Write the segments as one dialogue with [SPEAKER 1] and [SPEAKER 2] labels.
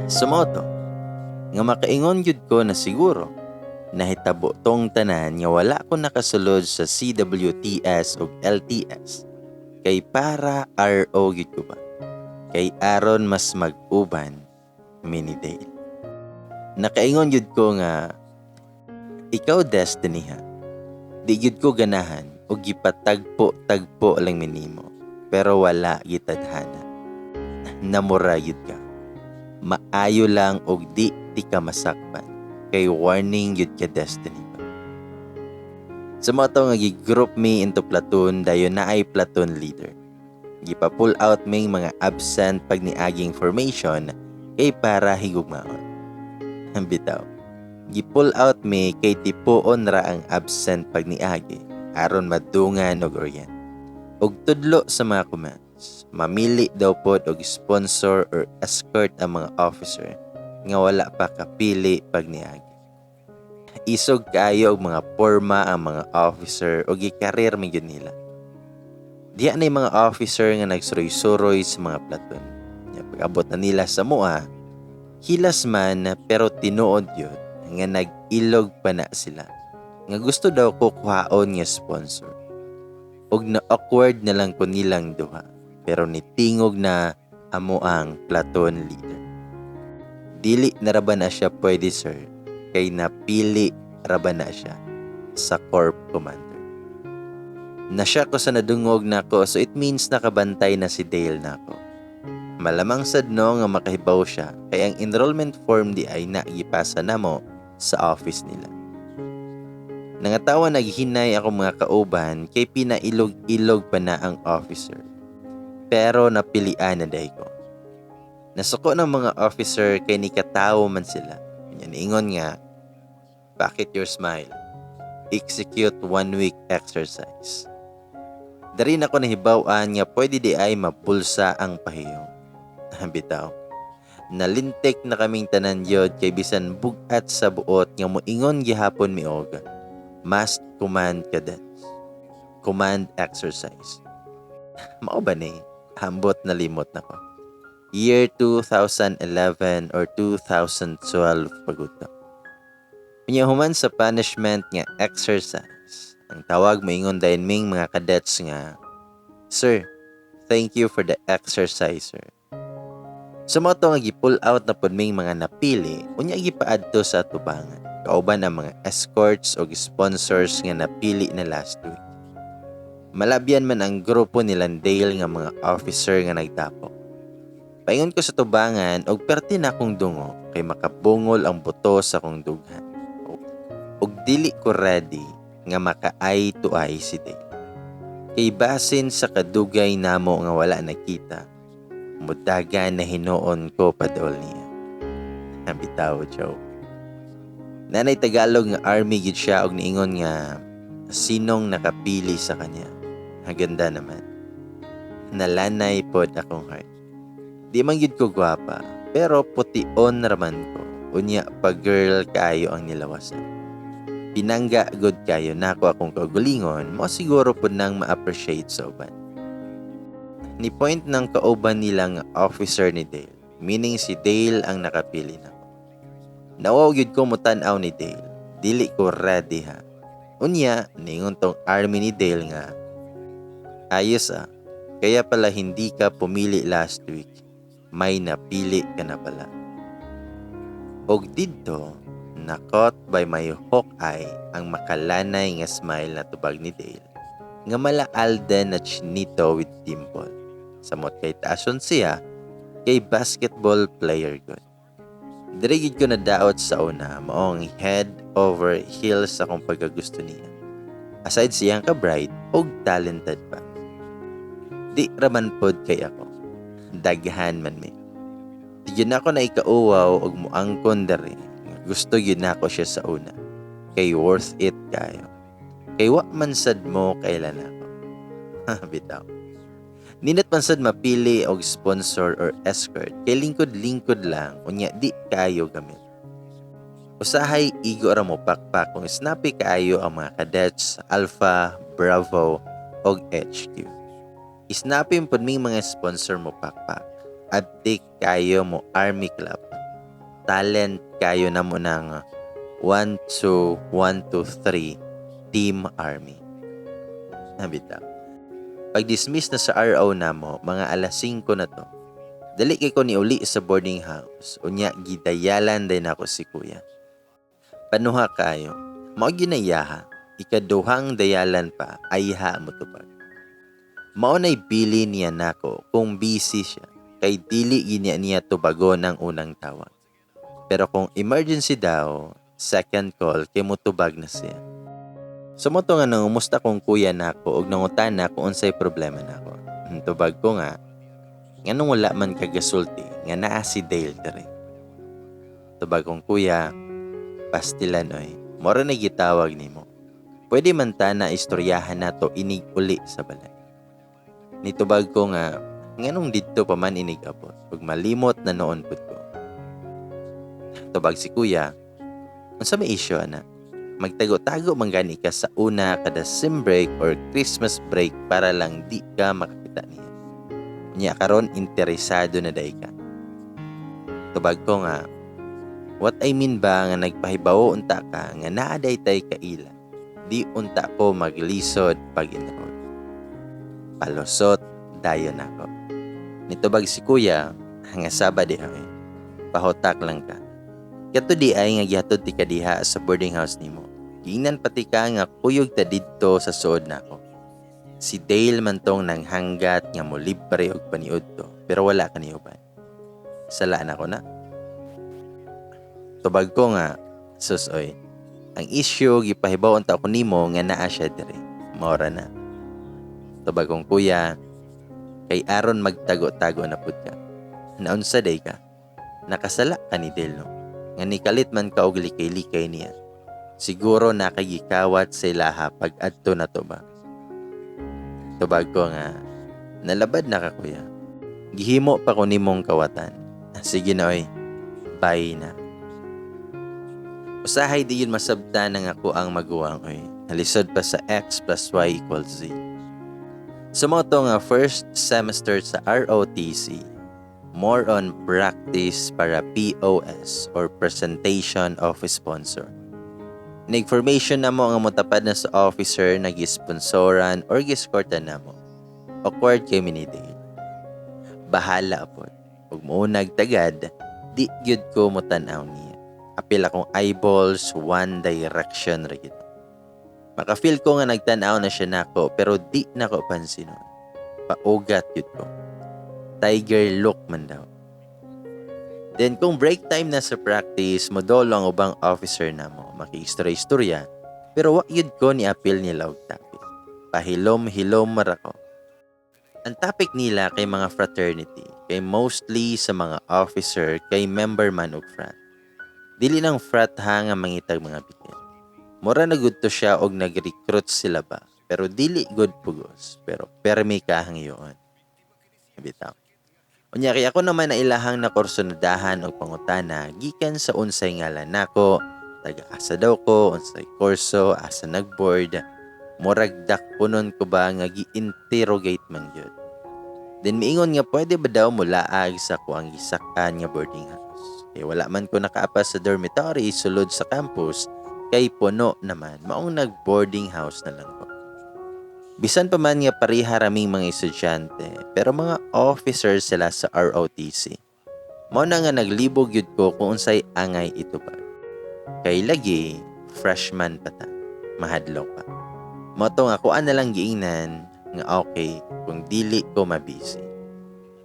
[SPEAKER 1] So mao to, nga makaingon gyud ko na siguro nahitabo tong tanan nga wala ko nakasulod sa CWTS ug LTS kay para RO gyud ko ba, kay aron mas mag-uban mi ni Dale. Nakaingon gyud ko nga ikaw, destiny, ha, di gyud ko ganahan og gipatagpo-tagpo lang mi nimo, pero wala gitadhana, namura gyud ka. Maayo lang og di ti ka masakpan kay warning gyud ka, destiny ba. Sa mao to nga gi-group mi into platoon, dayon naay platoon leader. Gipa-pull out ming mga absent pag niaging formation kay para higugmaon. Bitaw. Gi-pull out mi kay tipuon ra ang absent pag niagi aron madungan og orient. Og tudlo sa mga commands. Mamili daw pod og sponsor or escort ang mga officer nga wala pa kapili pag niagi. Isog kaayo og mga porma ang mga officer og gikarir man gyud nila. Diha na yung mga officer nga nagsuroy-suroy sa mga platoon. Nya pag-abot na nila sa mua, hilas man pero tinuod yun nga nag-ilog pa na sila. Nga gusto daw ko kuhaon nga sponsor. Og na awkward na lang ko nilang duha, pero nitingog na amo ang platoon leader. "Dili na ra ba na siya pwede, sir, kay napili ra ba na siya sa corps commander?" Nasya ko sa nadungog nako, so it means nakabantay na si Dale nako. Malamang sad no nga makahibaw siya kay ang enrollment form di ay naipasa namo sa office nila. Nangatawa naghinay ako mga kauban kay pinailog-ilog pa na ang officer. Pero napilian na diay ko. Nasuko ng mga officer kay nikatawo man sila. Yan ingon nga, "Bakit your smile? Execute one week exercise." Dari na ko nahibaw-an nga pwede di ay mapulsa ang pahiyong. Bitaw. Nalintik na kaming tanan yod kay bisan bugat sa buot nga moingon gihapon mi og massed command cadence. Command exercise. Mao ba ni? Ambot nalimot na ko. Year 2011 or 2012 pagud to. Unya human sa punishment nga exercise, ang tawag moingon dayon ming mga cadets nga, "Sir, thank you for the exercise, sir." So mao to nga gi-pull out na pud ming mga napili, unya gipaadto sa atubangan kauban ang mga escorts o sponsors nga napili na last week. Malabyan man ang grupo ni Dale nga mga officer nga nagtapok. Paingon ko sa tubangan og perti na akong dungo kay makabungol ang buto sa akong dughan. Og dili ko ready nga maka eye to eye si Dale. Kay basin sa kadugay namo nga wala nakita, mudagan na hinuon ko padol niya. Bitaw, joke. Nanay Tagalog nga army gid siya og niingon nga sinong nakapili sa kanya. Ang ganda naman. Nalanay pod akong heart. Di man gid ko gwapa, pero pution raman ko. Unya pa girl kaayo ang nilawasan. Pinangga gud kayo nako akong kaugalingon, mo siguro pud nang ma-appreciate sa uban. Ni point ng kauban nila nga officer ni Dale, meaning si Dale ang nakapili nako. Nawaw gyud ko mutan-aw ni Dale. Dili ko ready ha. Unya, ningon tong army ni Dale nga, "Ayos ah, kaya pala hindi ka pumili last week. May napili ka na pala." Og didto, na-caught by my hawk eye ang makalanay nga smile na tubag ni Dale, nga mala Alden na chinito with dimple. Samot kay taason siya, kay basketball player gud. Diri gid ko nadaot sa una, maong head over heels akong pagkagusto niya. Aside siyang ka-bright og talented pa. Di raman pod kay ako. Daghan man mi. Di gyud nako na ikauwaw og muangkon diri. Gusto gyud nako siya sa una. Kay worth it kayo. Kay wa man sad mo kailan ako. Bitaw. Nindot man sad mapili og sponsor or escort kay lingkod-lingkod lang, unya di kaayo gamit. Usahay igo ra mo pakpak kung snappy kaayo ang mga cadets, Alpha, Bravo og HQ. Snappy pud ming mga sponsor mo pakpak. Adtik kaayo mo army club. Talent kayo namo ng 1, 2, 1, 2, 3 Team Army. Nabitaw. Pag-dismiss na sa RO namo, mga alas 5 na to. Dali kay ko niuli sa boarding house. Unya gidayalan din ako si kuya. Panuha kayo. Mao ginayaha. Ikaduhang dayalan pa ayha mo tubag. Mao na'y bili niya nako kung busy siya kay dili ginya niya tubagon ang unang tawag. Pero kung emergency daw, second call kay motubag na siya. So mao to nga nangumusta kong kuya nako og nangutana kung unsay problema nako. Tubag ko nga, nganong wala man kagasulti nga naa si Dale diri. Tubag kong kuya, pastilan oy, mora na gitawag nimo. Pwede man ta na istoryahan nato inig uli sa balay. Nitubag ko nga, nganong didto pa man inig abot, ug malimot na noon pud ko. Tubag si kuya, unsa may issue ana? Magtago-tago man gani ka sa una kada sem break or Christmas break para lang di ka makakita niya. Unya karon interesado na day ka. Tubag ko nga, what I mean ba nga nagpahibawo unta ka nga naa day tay kaila, di unta ko maglisod pag-enroll. Palusot dayon ako. Nitubag si kuya, nga saba di ay. Pahutak lang ka. Kato di ay nga gihatod ti kadiha sa boarding house nimo. Giingnan pati ka nga kuyog ta didto sa suod nako. Si Dale man tong nanghanggat nga mo libre og paniud to, pero wala ka niuban. Sala na ko na. Tubag ko nga, sus oy, ang issue gipahibaw unta ko nimo nga naa siya diri. Maora na. Tubag kong kuya, kay aron magtago-tago na pud ka. Naunsa day ka? Nakasala ka ni Dale, no? Nga nikalit man ka og likay-likay niya. Siguro nakagikawat sa ilaha pag adto na to ba? Tubag ko nga, nalabad na ka kuya. Gihimo pa ko nimong kawatan. Sige na oy, bye na. Usahay di yun masabtan ng ako ang maguwang oy. Nalisod pa sa x plus y equals z. Sa mao to nga first semester sa ROTC, more on practice para POS or presentation of sponsor. Nag-formation na mo nga motapad na sa officer na gisponsoran or giskorta na mo. Awkward kay ni Dale. Bahala pod. Ug muunag tagad, di gyud ko motan-aw niya. Apil akong eyeballs, one direction ra gyud. Maka-feel ko nga nagtan-aw na siya nako pero di nako pansinon. Paugat gyud ko. Tiger look man daw. Then kung break time na sa practice, modolo ang ubang officer na mo, makiistorya-istorya, pero wa gyud ko ni apil nila og topic. Pahilom-hilom mara ko. Ang topic nila kay mga fraternity, kay mostly sa mga officer kay member man og frat. Dili nang frat ha nga mangitag mga bitin. Mura na gud to siya og nag-recruit sila ba, pero dili gud pugos, pero permi ka hangyoon. Bitaw. Unya kay ako naman na ilahang nakursunadahan og pangutana gikan sa unsay ngalan nako, taga asa daw ko, unsay kurso, asa nagboard, murag dakpunon ko ba nga gi-interrogate man gyud. Then miingon nga pwede ba daw mulaag sa kuang gisak-an nga boarding house. Kay wala man ko nakaapas sa dormitory sulod sa campus kay puno naman, maong nag-boarding house na lang ko. Bisan pa man nga pareha raming mga estudyante, pero mga officers sila sa ROTC. Mao na nga naglibog gyud ko kung unsay angay itubag. Kay lagi, freshman pa ta, mahadlok pa. Mao to nga kuan na lang giingnan nga okay kung dili ko mabisi.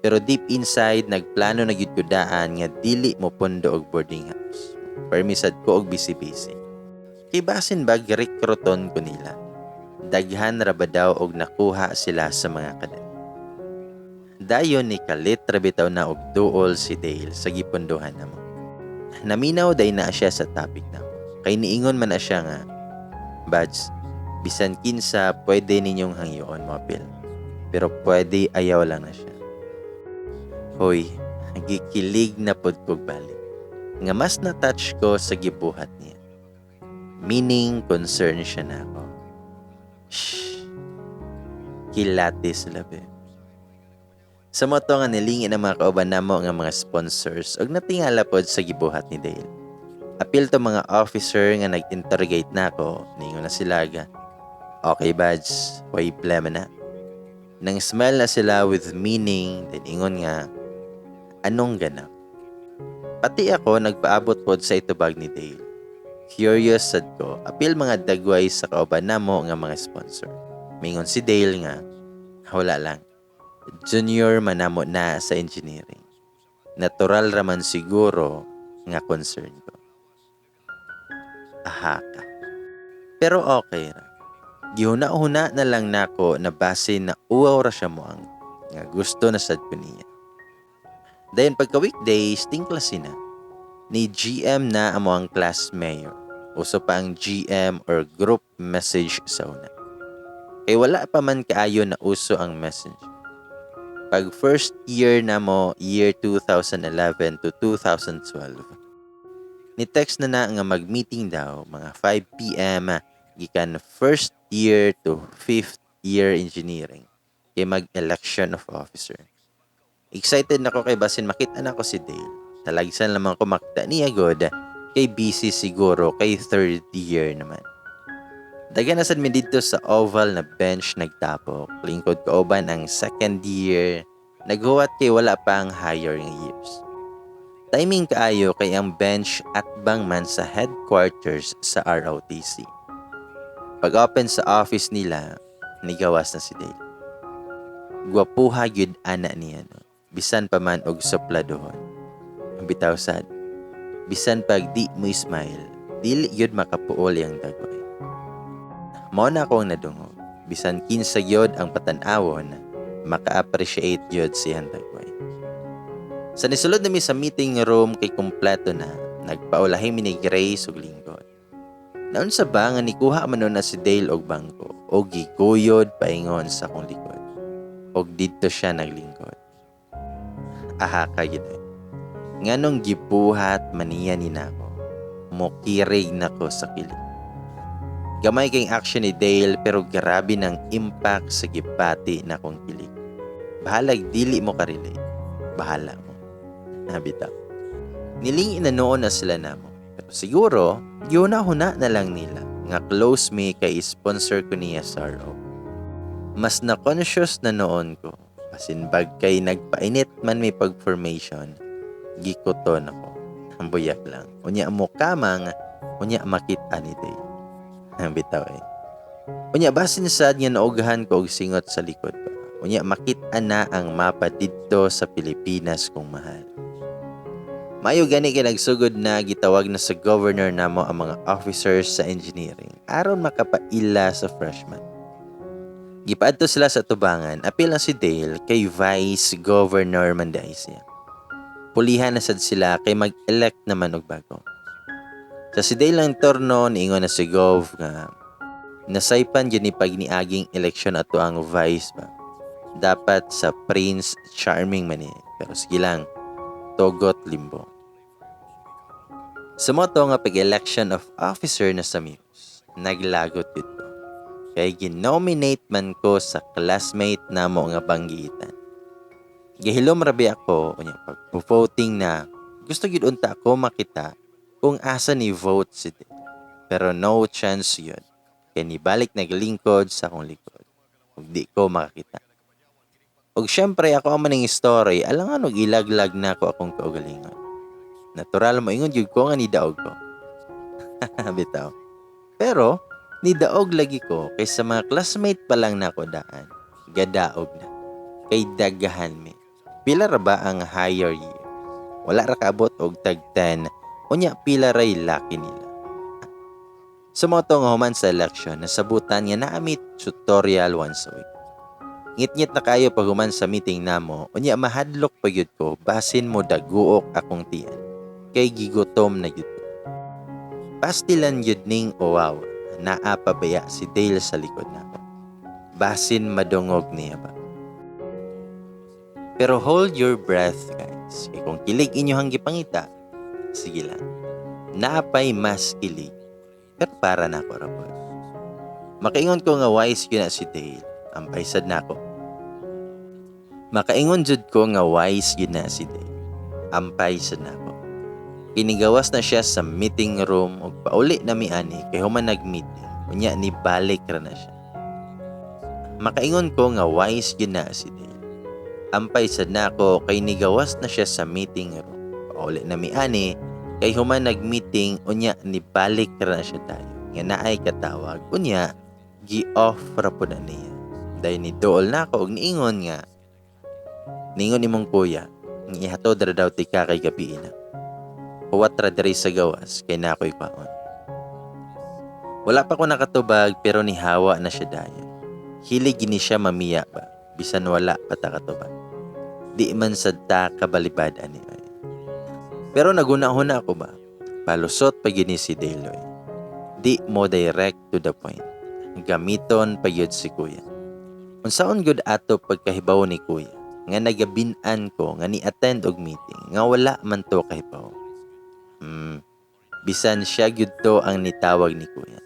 [SPEAKER 1] Pero deep inside, nagplano na gyud ko daan nga dili mo pundo og boarding house. Permisad ko og busy-busy. Kay basin ba rekruton ko nila. Daghan ra ba daw og nakuha sila sa mga kadet. Dayon ni kalit ra bitaw na og duol si Dale sa gipunduhan namo. Naminaw day na siya sa topic namo. Kay niingon man na siya nga, "Buds, bisan kinsa pwede ninyong hangyoon mo apil. Pero pwede ayaw lang na siya." Hoy, gikilig na pod kog balik. Nga mas na-touch ko sa gibuhat niya. Meaning, concern siya na ako. Shh. Kilatis labi. Sa mao to nga nilingin ang mga kauban namo nga mga sponsors ug natingala pod sa gibuhat ni Dale. Apil to mga officer nga nag-interrogate nako, ningon na sila ga, "Okay buds, way plema na." Nang smile na sila with meaning, then ingon nga, "Anong ganap?" Pati ako nagpaabot pod sa itubag ni Dale. Curious sad ko, apil mga dagway sa kauban namo nga mga sponsor. Mingon si Dale nga, "Wala lang. Junior man namo na sa engineering. Natural raman siguro nga concern ko." Aha ka. Pero okay ra. Gihuna-huna na lang nako na base na uwaw ra siya mo ang nga gusto na sad ko niya. Dayon pagka weekdays, ting klase na. Ni GM na amo ang class mayor. Uso pa ang GM or group message sa una. Kay wala pa man kaayo na uso ang Messenger. Pag first year na mo, year 2011 to 2012, ni text na na nga mag-meeting daw mga 5 p.m. gikan first year to fifth year engineering kay mag-election of officer. Excited na ko kay basin makita na ko si Dale. Talagsan lamang ko makita niya god kay busy siguro kay third year naman. Dagan na sad mi didto sa oval na bench nagtapok. Lingkod kauban ang second year. Naghuwat kay wala pa ang higher nga years. Timing kaayo kay ang bench atbang man sa headquarters sa ROTC. Pag open sa office nila, nigawas na si Dale. Gwapuha gyud ana niya, no? Bisan pa man og supladohon. Bitaw sad. Bisan pag di mo smile, dili gyud makapuol yang dagway. Mao na akong nadungog. Bisan kinsa gyud ang patan-awon, maka-appreciate gyud siyang dagway. Sa nisulod nami sa meeting room kay kumpleto na, nagpaulahi mi ni Grace ug lingkod. Naunsa ba nga nikuha man nun na si Dale og bangko og giguyod paingon sa akong likod. Og didto siya naglingkod. Aha ka gid eh. Nganong gibuhat man niya ni nako, mokirig nako sa kilig. Gamay kay action ni Dale pero grabe ng impact sa gibati na akong kilig. Bahalag dili mo ka-relate. Bahala mo. Nabitaw. Nilingin na noon na sila namo. Pero siguro, gihuna-huna na lang nila nga close me kay sponsor ko niya sa RO. Mas na-conscious na noon ko. Basin bag kay nagpainit man may pag-formation, gikuton ako. Ang buyag lang. Unya mo kamang, unya makita ni Dale. Ang bitaw eh. Unya basin sad nga naughan ko og singot sa likod ba. Unya makita na ang mapa didto sa Pilipinas kong mahal. Mayo gani kay nagsugod na gitawag na sa governor namo ang mga officers sa engineering aron makapaila sa freshman. Gipaadto sila sa tubangan, apil na si Dale kay vice governor man diay siya. Pulihan na sad sila kay mag-elect naman og bago. Sa si Dale lang turno, niingon na si Gov nga nasaypan gyud ni pag niaging eleksyon ato ang vice ba. Dapat sa Prince Charming man eh. Pero sige lang, tugot limbo. Sa mao to nga pag-election of officer na sa Muse, naglagot dito. Kay ginominate man ko sa classmate namo nga banggitan. Gihilom rabi ako, unya pag voting na, gusto gyud unta ako makita kung asa ni vote si Dale. Pero no chance yun. Kay nibalik naglingkod sa akong likod. Ug di ko makakita. Ug syempre ako ang maning story, alangan og ilaglag na ako akong kaugalingon. Natural mo ingon gyud ko nga nidaog ko. Bitaw. Pero nidaog lagi ko kay sa mga classmate pa lang nako daan. Gadaog na. Kay daghan mi. Pila ra ba ang higher year? Wala ra kaabot og tag 10. Unya pila ray laki nila. Sa mao to nga human sa election, nasabutan nga naa mi tutorial once a week. Ngit-ngit na kayo pag human sa meeting namo, unya mahadlok pa gyud ko basin mo daguok akong tiyan. Kay gigutom na gyud ko. Pastilan gyud ning uwaw, naa pa baya si Dale sa likod nako. Basin madungog niya ba. Pero hold your breath, guys. Kay kung kilig inyohang gipangita, sige lang. Naapay mas kilig. Pero para na ako rapod. Makaingon ko nga wise yun na si Dale. Ang paisad na ako. Makaingon jud ko nga wise gyud na si Dale. Ampay sad nako. Kinigawas na siya sa meeting room ug pauli na mi ani kay human nag-meeting. Unya ni balik ra na siya. Makaingon ko nga wise gyud na si Dale. Ampay sad nako kay nigawas na siya sa meeting room. Pauli na mi ani kay human nag-meeting unya ni balik ra na siya dayon. Nga naay katawag unya gi-off ra pud na niya. Dayon ni duol nako og niingon nga niingon imong kuya nga ihatod ra daw tika kay gabi na. Huwat ra diri sa gawas kay nakoy kwaon. Wala pa ko nakatubag pero nihawa na siya dayon. Hilig gini siya mamiya ba bisan wala pa ta katubag. Di man sad ta kabalibad ani ay. Pero naguna-huna ako ba, palusot pa gini si Daloy. Di mo direct to the point. Gamiton pa gyud si kuya. Unsaon gud ato pagkahibaw ni kuya nga nagabin-an ko nga ni-attend og meeting nga wala man to kahibaw. Bisan siya gyud to ang nitawag ni kuya.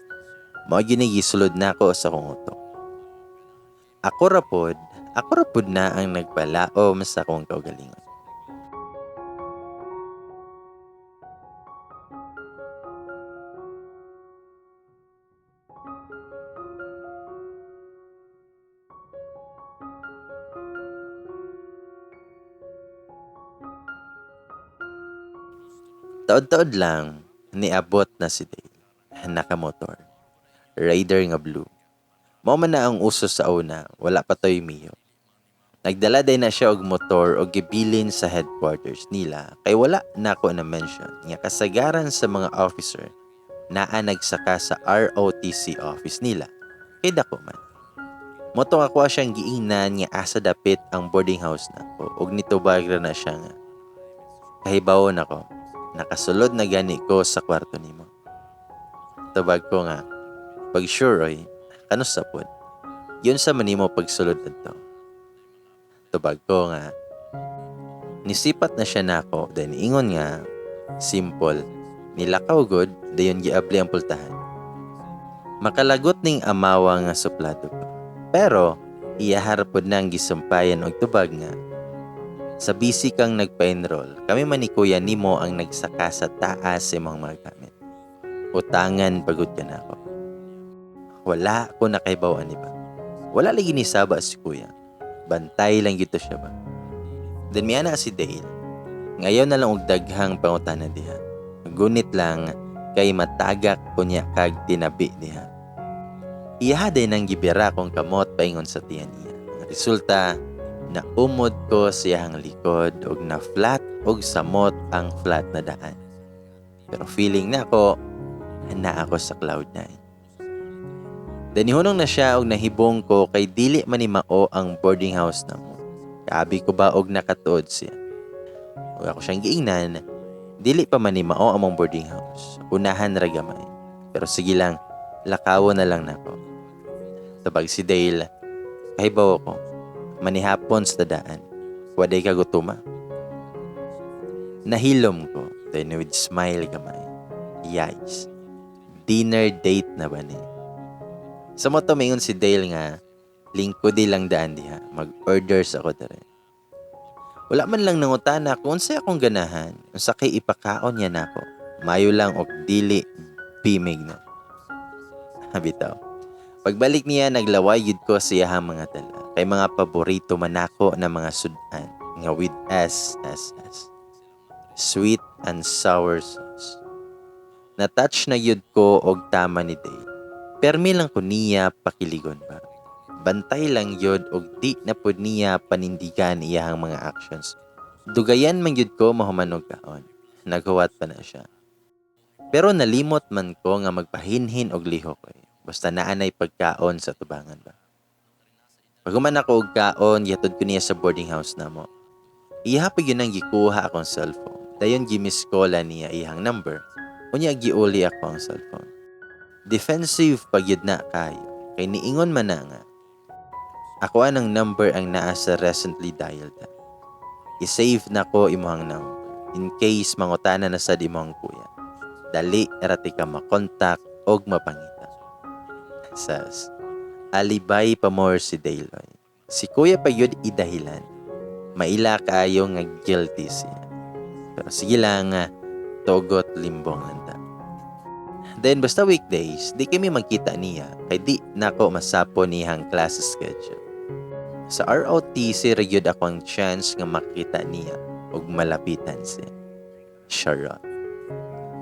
[SPEAKER 1] Mao gyud ni gisulod nako sa akong utok. Ako ra pod na ang nagpalaom sa akong kaugalingon. Taod-taod lang, niabot na si Dale. Nakamotor. Raider nga blue. Mao man na ang uso sa una, wala pa to'y Mio. Nagdala day na siya og motor og gibilin sa headquarters nila kay wala na ko na mention nga kasagaran sa mga officer naa nagsaka sa ROTC office nila kay dako man. Motong ako siyang giingnan nga asa dapit ang boarding house nako og nitubag ra na siya nga kahibaw nako nakasulod na gani ko sa kwarto nimo. Tubag ko nga pag sure oy kanus sa pod. Yun sa manimo pagsulod adto. Tubag ko nga nisipat na siya nako then ingon nga simple nilakaw god dayon giabli ang pultahan. Makalagot ning amawa nga suplado pa. Pero iyahar pod nang gisumpayan og tubag nga sa busy kang nagpa-enroll, kami man ni kuya nimo ang nagsaka sa taas sa imong mga gamit. Utangan pagod ka na ako. Wala ko nakaibaw ani ba. Wala lagi ni saba si kuya. Bantay lang gito siya ba. Then miana si Dale. Ngayon na lang og daghang pangutana diha. Gunit lang kay matagak unya kag tinabi diha. Iyaha din ang gibira kong kamot paingon sa tiyan niya. Ang resulta, naumod ko sa iyahang likod og na flat og samot ang flat na daan. Pero feeling na ako, na ako sa cloud 9. Danihunong na siya og nahibong ko kay dili man ni mao ang boarding house na mo. Kaabi ko ba og nakatuod siya. Og ako siyang giingnan, dili pa man ni mao among boarding house. Unahan ra gamay. Pero sige lang, lakawo na lang nako. Tabag si Dale, kahibaw ako, manihapon sa dadaan. Waday ka gutuma. Nahilom ko, then with smile gamay. Yikes. Dinner date na ba ni? Sa mo tumingon si Dale nga, lingkod di lang daan diha, mag-order sa ako dere. Wala man lang nangutana kung unsay akong ganahan, unsa kay ipakaon niya nako. Mayo lang og dili bimig no. Bitaw. Pagbalik niya naglaway yud ko sa iyahang mga dala. Kay mga paborito man nako na mga sudan nga with SSS. Sweet and sour sauce. Na-touch na yud ko og tama ni Dale. Permi lang ko niya pakiligon ba. Bantay lang yud og di na pud niya panindigan iyahang mga actions. Dugayan man yud ko mahuman og kaon. Naghuwat pa na siya. Pero nalimot man ko nga magpahinhin og lihok eh. Basta naanay pagkaon sa tubangan ba. Pag human ako og kaon, gihatod ko niya sa boarding house namo. Iyaha pa gyud ang gikuha akong cellphone. Dayon gimiss call niya iyang number. Unya giuli ako ang cellphone. Defensive pag yun na kayo. Kay niingon man na nga. Ako anang number ang naa sa recently dialed na. I-save na ko imuhang number in case mangutana na sad imong kuya. Dali ra ti ka makontak og mapangita. Sas, alibay pa more si Daloy. Si kuya pa yun idahilan. Maila kaayo nga guilty siya. Pero sige lang, tugot limbong lang ta. Then basta weekdays, di kami magkita niya kay di nako masapo niyang class schedule. Sa ROTC ra gyud ako ang chance nga makita niya ug malapitan siya. Charot.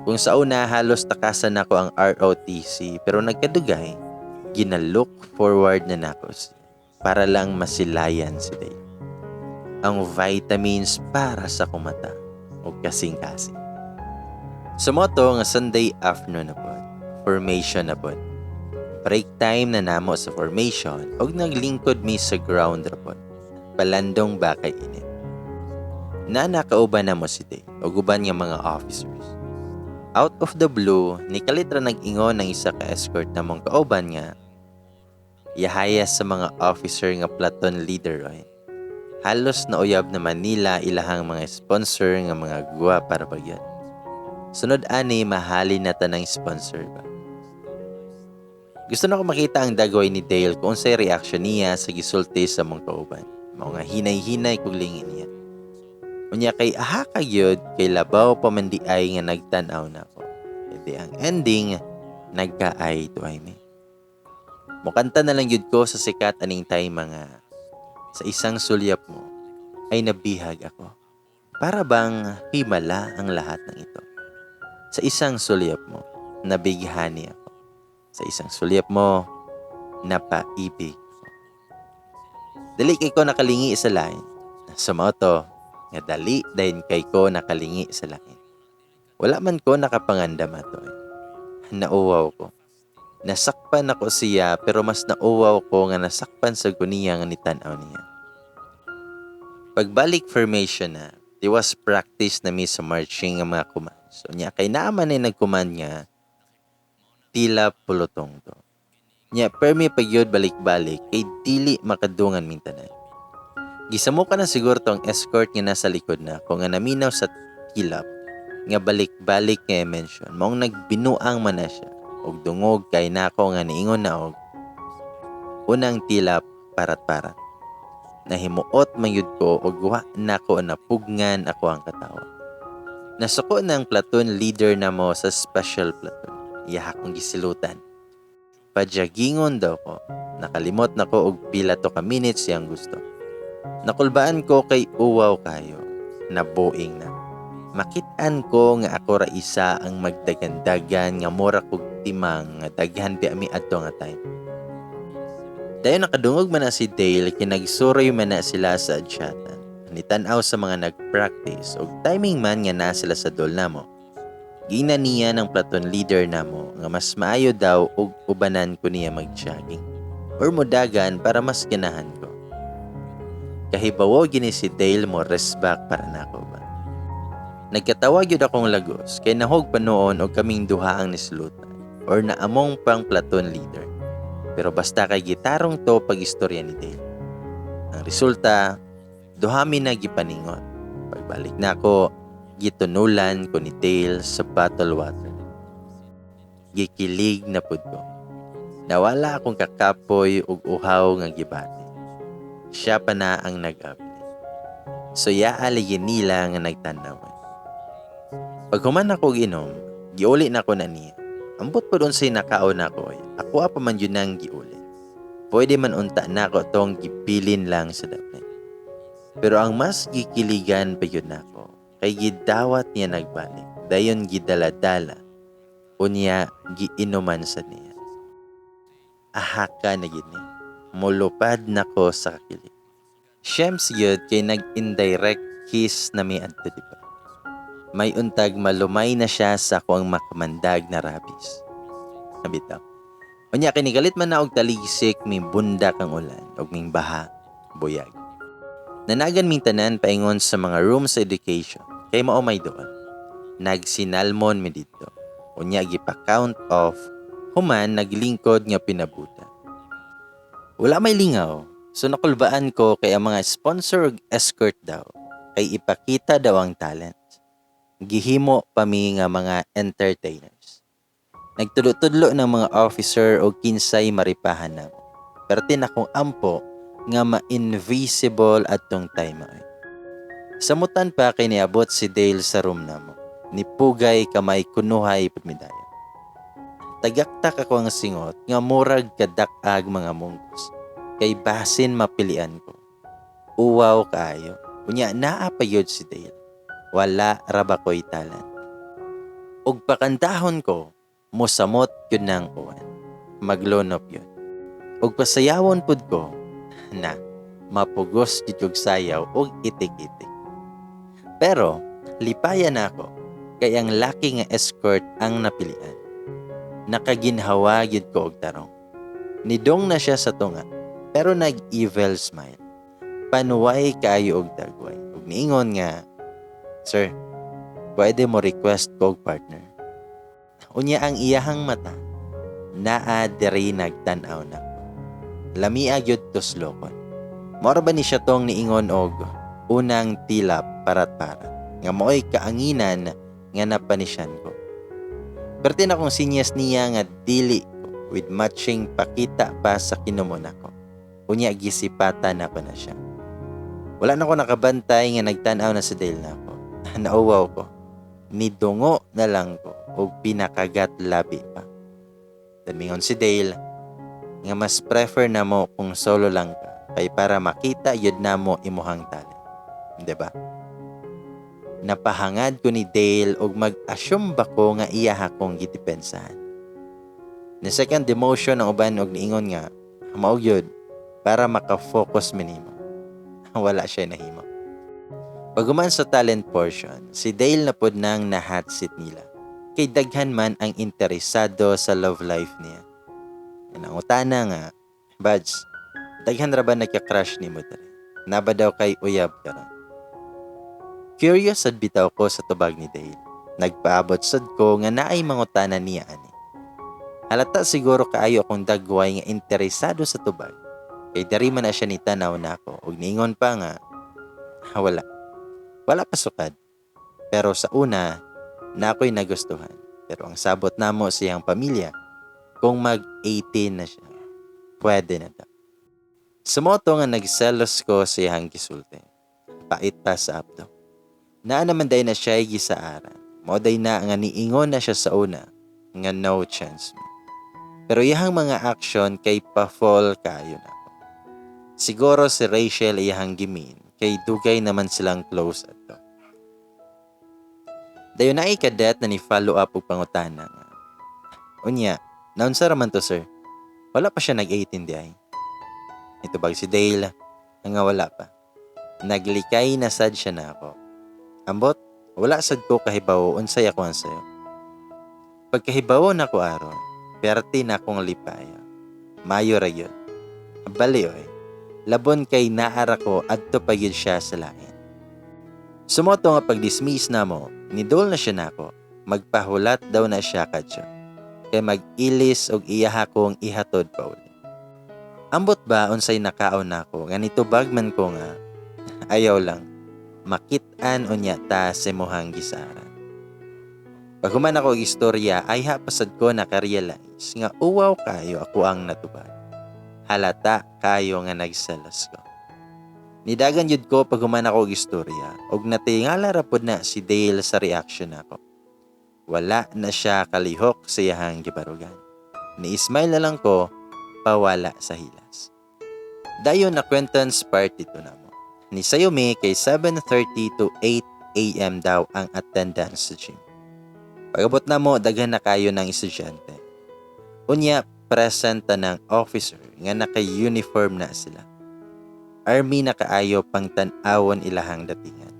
[SPEAKER 1] Kung sa una halos takasan nako ang ROTC, pero nagkadugay, gina-look forward na nako siya para lang masilayan si Dale. Ang vitamins para sa kumata o kasing-kasing. Sa moto nga Sunday afternoon na pod, formation na pod. Break time na namo sa formation og naglingkod mi sa ground ra pod. Palandong ba kay init. Na nakauban na mo si Dale og uban nga mga officers. Out of the blue, nikalit ra nag-ingon ng isa ka escort namong kauban nga yahaya sa mga officer nga platoon leader oy. Halos nauyab naman nila ilahang mga sponsor nga mga guwa para bagyan. Sunod ani mahali na tanang sponsor ba. Gusto na ko makita ang dagway ni Dale kung unsay reaction niya sa gisulti sa mong kauban. Mao nga hinay-hinay kog lingin niya. Unya kay aha ka gyud kay labaw pa man di ay nga nagtan-aw nako. Edi ang ending nagka-eye to eye mi. Mukanta na lang gyud ko sa sikat aning time mga sa isang sulyap mo ay nabihag ako. Para bang himala ang lahat ng ito. Sa isang sulyap mo, nabighani ako. Sa isang sulyap mo, napaibig ako. Dali kay ko nakalingi sa lain. Sa mao to, nga dali dayon kay ko nakalingi sa lain. Wala man ko nakapangandam ato. Nauwaw ko. Nasakpan ako siya pero mas nauwaw ko nga nasakpan sa guniya nga nitan-aw niya. Pagbalik formation na, tiwas practice na mi sa marching nga mga command. So nya kay naaman ni nag-command nga tila pulutong to. Nya permi pagyod balik-balik kay dili makadungan ming tanan. Gisamo ka na siguro tong escort nga nasa likod na kung nga naminaw sa tilap nga balik-balik nga mention maong nagbinuang man na siya og dungog kay nako nga niingon na og unang tilap parat-parat. Nahimuot man gyud ko og wa nako napugngan ako ang katawa. Nasuko ng platoon leader namo sa special platoon. Iya akong gisilutan. Pajagingon daw ko. Nakalimot na ko og pila to ka minutes siyang gusto. Nakulbaan ko kay uwaw kayo. Nabuing na. Makit-an ko nga ako ra isa ang magdagandagan nga mura kog timang nga daghan bi ami adto nga time. Dayon nakadungog man na si Dale kinagsuroy man na sila sa adyatan. Nitan-aw sa mga nag-practice og timing man nga naa sila sa dol namo. Gina niya ng platoon leader namo nga mas maayo daw og ubanan ko niya mag-jogging or modagan para mas ganahan ko. Kahibawo gini si Dale mo rest back para nako ba. Nagkatawa gyud akong lagos kay nahog pa noon og kaming duha ang nislutan or naamong pang platoon leader. Pero basta kay gitarong to pag istorya ni Dale. Ang resulta, duha mi na gipaningot. Pagbalik nako, gitunulan ko ni Dale sa bottle water. Gikilig na pud ko. Nawala akong kakapoy ug uhaw nga gibati. Siya pa na ang nag-abli. So yaa lagi nila nga nagtanaw. Pag human ako og inom, giuli na ko na niya. Ambot po doon sa'y nakaon nako. Ako pa man yun ang giuli. Pwede man unta nako tong gibilin lang sa dapit. Pero ang mas gikiligan pa yun nako, kay gidawat niya nagbalik. Dayon gidala-dala. Unya giinuman sa niya. Ahaka na gini. Mulupad nako sa kakilig. Shems yun kay nag-indirect kiss na mi adto, di ba? May untag malumay na siya sa ako ang makamandag na rabis. Nabitaw. Unya kinikalit man na og taligsik may bundak ang ulan og ming baha buyag. Nanagan ming tanan paingon sa mga room sa education kay mao may doon. Nagsinalmon mi didto. Unya gipa-count off human naglingkod nga pinabuta. Wala may lingaw. So nakulbaan ko kay ang mga sponsor ug escort daw kay ipakita daw ang talent. Gihimo pa mi nga mga entertainers. Nagtudlo-tudlo ng mga officer o kinsay maripahan namo. Pero tin akong ampo nga ma-invisible atong time ay. Samutan pa kay niabot si Dale sa room namo. Nipugay kamay kunuhay pud mi dayon. Tagaktak ako ang singot nga murag kadak-ag mga munggos. Kay basin mapilian ko. Uwaw kaayo. Unya naa pa gyud si Dale. Wala ra ba ko'y talent? Ug pakantahon ko, mosamot gyud nang uwan. Maglunop yun. Ug pasayawon pud ko, na mapugos gyud kog sayaw og itik-itik. Pero lipaya na ako kay ang laki nga escort ang napilian. Nakaginhawa gyud ko og tarong. Nidong na siya sa tunga pero nag-evil smile. Panuway kaayo og dagway. Ug niingon nga, "Sir, pwede mo request ko og partner?" Unya ang iyahang mata, naa diri nagtan-aw nako. Lamia gyud tuslokon. Mora ba ni siya tong niingon og unang tilap parat-parat nga maoy kaanginan nga napanisyan ko. Perti na kong sinyas niya nga dili ko with matching pakita pa sa kinumon ako. Unya gisipatan ako na siya. Wala na ko nakabantay nga nagtan-aw na si Dale na ako. Nauwaw ko. Nidungo na lang ko og pinakagat labi pa. Damingon si Dale nga mas prefer na mo kung solo lang ka kay para makita yun na mo imuhang talent. 'Di ba? Napahangad ko ni Dale og mag-assume ba ko nga iya akong gidepensahan. Ni second demotion ang uban og niingon nga mao gyud para maka-focus minimo. Wala siya nahimo. Paghuman sa talent portion, si Dale na pod nang na-hot seat nila. Kay daghan man ang interesado sa love life niya. Nangutana nga, "Buds, daghan ra ba nagka-crush nimo diri? Naba daw kay uyab karon?" Curious sad bitaw ko sa tubag ni Dale. Nagpaabot sad ko nga naay mangutana niya ani. Halata siguro kaayo akong dagway nga interesado sa tubag. Kay dari man na siya ni tanaw nako ug niingon pa nga, "Ah, wala. Wala pa sukad. Pero sa una, na ako'y nagustuhan. Pero ang sabot namo siyang pamilya, kung mag-18 na siya, pwede na daw." Sumoto nga nagselos ko sa iyang gisulti. Pait pa sa apdo. Naa naman day na siya gisaaran. Mao day na nga niingon na siya sa una nga no chance me. Pero iyahang mga action kay pa-fall kayo na ako. Siguro si Rachel iyahang gimin kay dugay naman silang close adto. Dayon naay cadet na ni follow up og pangutana nga, "Unya, naunsa ra man to, sir? Wala pa siya nag-18 di ay?" Itubag si Dale nga wala pa. Naglikay na sad siya na ako. Ambot, wala sad ko kahibawo unsay ako ang sayo. Pagkahibawo na ko aron, perti na akong lipaya. Mayo ra yun. Bali oy. Labon kay naara ko adto pa gyud siya sa lain. Sumoto nga pag-dismiss na mo, nidol na siya nako. Magpahulat daw na siya kadyo. Kay mag-ilis og iyaha kong ihatod pa uli. Ambot ba unsay nakaon nako nga nitubag man ko nga ayaw lang makit-an unya ta sa imuhang gisaran. Paghuman ako og istorya ay pasad ko nakarealize nga uwaw kayo ako ang natubag. Halata kayo nga nagselos ko. Nidagan yun ko paghuman ako og istorya og natingala ra pod na si Dale sa reaction nako. Wala na siya kalihok sa iyahang gibarugan. Ni-smile na lang ko pawala sa hilas. Dayon acquaintance party to namo. Ni Sayumi kay 7:30 to 8 a.m. daw ang attendance sa gym. Pagabot na mo, daghan na kayo ng estudyante. Unya, present ta ng officer nga naka-uniform na sila. Army na kaayo pang tan-awon ilahang datingan.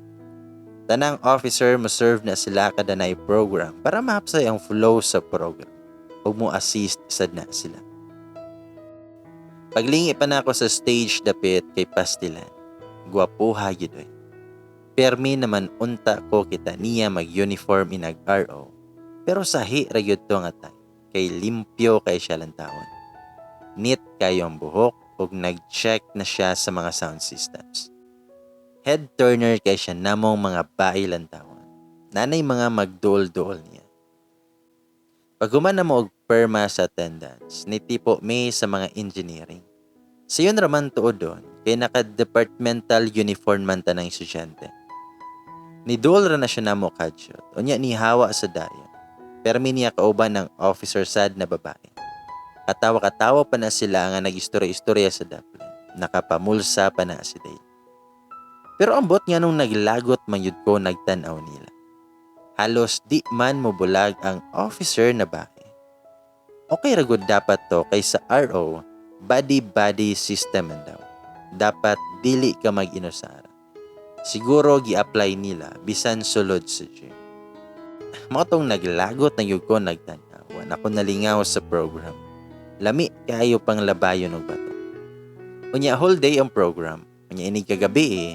[SPEAKER 1] Tanang officer mo serve na sila kada naay program para mahapsay ang flow sa program ug mo assist sad na sila. Paglingi pa na ako sa stage dapit kay pastilan. Gwapuha gyud oy. Permi naman unta ko kita niya mag-uniform inag RO. Pero sahi ra gyud to nga time kay limpyo kay siya lantawon. Neat kayo ang buhok ug nag-check na siya sa mga sound systems. Head turner kay siya namong mga bae lantawon. Nanay mga magduol-duol niya. Paghuman na mo og perma sa attendance, nitipo mi sa mga engineering. Sayon raman tuod doon, kay naka-departmental uniform man ta ng estudyante. Niduol ra na siya namo kadyot. Unya nihawa sa dayon. Permi niya kauban ang officer sad na babae. Katawa-katawa pa na sila nga nag-istorya-istorya sa daplin. Nakapamulsa pa na si Dale. Pero ambot nga nung naglagot man yun ko nagtan-aw nila. Halos di man mobulag ang officer na bae. Okay ra gud dapat to kay sa RO, buddy-buddy system man daw. Dapat dili ka mag-inusara. Siguro gi-apply nila bisan sulod sa gym. Mao tong naglagot na gyud ko nagtan-aw. Wa na ko nalingaw sa program. Lami kaayo pang labayon og bato. Unya whole day ang program. Unya inig kagabi eh,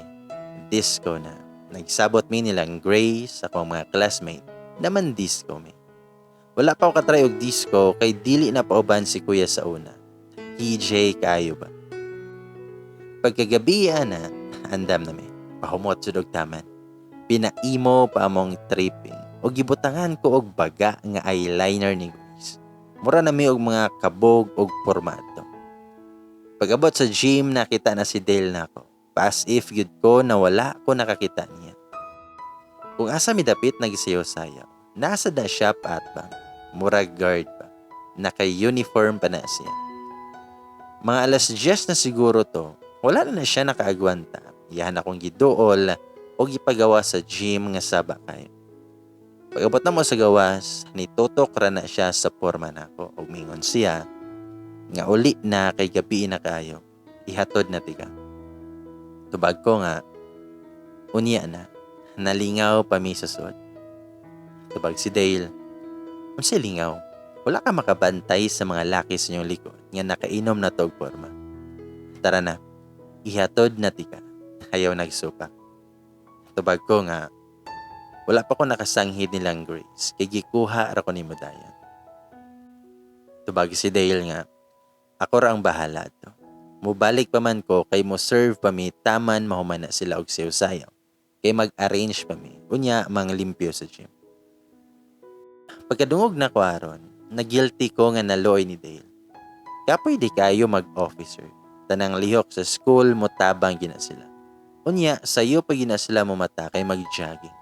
[SPEAKER 1] disco na. Nagsabot mi nilang Grace, akong mga classmate, naman disco mi. Wala pa ako katry og disco kay dili na pauban si kuya sa una. PJ kaayo ba? Pagkagabi ana, andam na mi. Pahumot jud og taman. Pinaimo pa among tripping o gibutangan ko og baga nga eyeliner ni Grace. Mura na mi og mga kabog og pormato. Pag-abot sa gym, nakita na si Dale nako. As if gyud ko na wala ko nakakita niya. Kung asa mi dapit nagsayaw-sayaw, nasa da siya paatbang. Murag guard pa. Naka-uniform pa na siya. Mga alas 10 na siguro to, wala na na siya nakaagwanta. Iyahan akong giduol o gipagawa sa gym nga saba kayo. Pag-abot na mo sa gawas, nitutok ra na siya sa porma nako ug mingon siya nga uli na kay gabi na kayo. Ihatod na tika. Tubag ko nga unya na nalingaw pa mi sa sud. Tubag si Dale, unsay lingaw? Wala ka makabantay sa mga laki sa inyong likod nga nakainom na tog porma. Tara na, ihatod na tika. Ayaw nagsupak. Tubag ko nga wala pa ko nakasanghid nilang Grace kay gikuha ra ko nimo dayon. Tubag si Dale nga ako ra ang bahala to. Mubalik pa man ko kay mo serve pa mi taman mahuman na sila og sayaw-sayaw. Kay mag-arrange pa mi. Unya manglimpyo sa gym. Pagkadungog na ko aron, nagilty ko nga naluoy ni Dale. Kapoy di kayo mag-officer. Tanang lihok sa school mo tabang gina sila. Unya, sayo pa gina sila mo mata kay mag-jogging.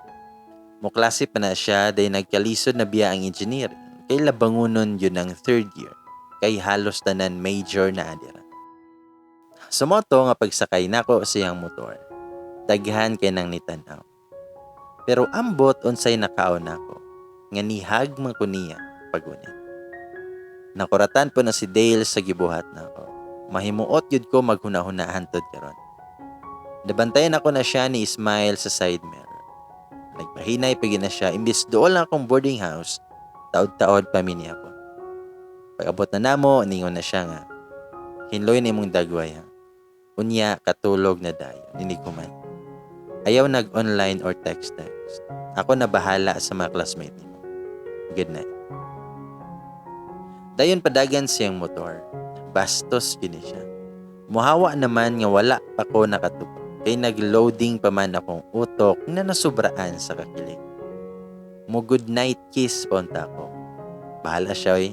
[SPEAKER 1] Muklase pa na siya dahil nagkalisod na biya ang engineering kay labangunon yun ang third year kay halos tanan major na adira. Sumoto nga pagsakay nako sa iyang motor. Daghan kay nang nitanaw. Pero ambot unsay nakaon nako nga nihag man ko niya pagunit. Nakuratan po na si Dale sa gibuhat nako. Mahimuot yun ko maghuna-hunahan tod karon. Nabantayan ako na siya ni Ismail sa side mirror. Nagpahinay pa na siya imbis dool lang akong boarding house, taod-taod pa mi niya po. Pag-abot na namo, ningon na siya nga, hinloy na imong dagway ha. Unya, katulog na dayon, niniguman. Ayaw nag-online or text-text. Ako na bahala sa mga classmate nimo. Good night. Dayon padagan siyang motor. Bastos yun siya. Muhawa naman nga wala pa ko nakatubag. Kay nag-loading pa man akong utok na nasubraan sa kakilig. Mo good night kiss ponta ko. Bahala siya oy.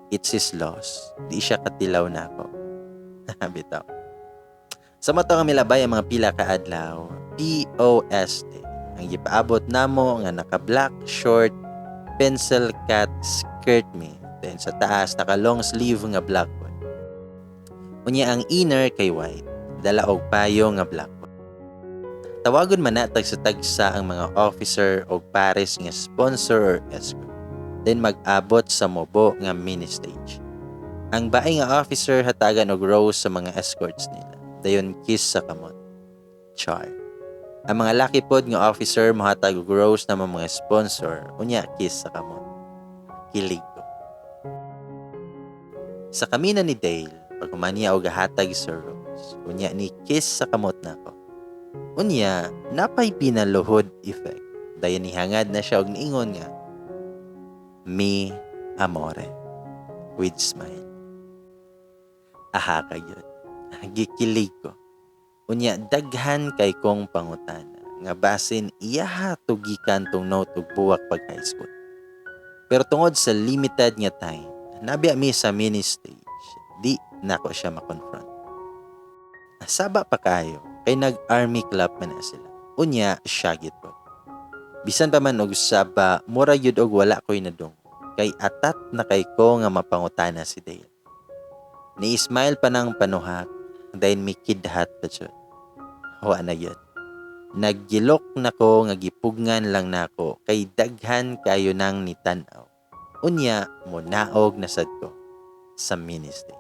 [SPEAKER 1] It's his loss. Di siya katilaw na ako. Bitaw. Sa mata nga milabay ang mga pila ka adlaw, POST. Ang gipaabot namo nga naka black short pencil cut skirt me. Then sa taas naka long sleeve nga black one. Unya ang inner kay white. Dala og payo nga black one. Tawagon man na tagsa-tagsa ang mga officer og pares nga sponsor or escort. Then mag-abot sa mobo nga mini stage. Ang bae nga officer hatagan og rose sa mga escorts nila. Dayon kiss sa kamot. Char. Ang mga laki pod nga officer mohatag og rose na mga sponsor, unya kiss sa kamot. Kilig ko. Sa kamina ni Dale, pag humaniya og hatag sa rose, unya ni kiss sa kamot nako. Unya, napay pinaluhod effect. Dayon nihangad na siya og niingon nga, mi amore, with smile. Aha ka yun. Gikilig ko. Unya, daghan kay kong pangutana nga basin iyaha tugikan tong note ug buwak pag high school. Pero tungod sa limited nga time, nabiya mi sa mini stage, di nako siya makonfront. Saba pa kayo, kay nag-army club man na sila. Unya, siya gid po. Bisan pa man og saba, mura gyud og wala ko'y nadungog. Kay atat na kay ko nga mapangutana si Dale. Ni-smile pa nang panuhak, dayon mikidhat pa jud. Wa na gyud. Naggilok na ko nga gipugngan lang nako kay daghan kayo nang nitan-aw. Unya, munaog na sad ko sa ministry.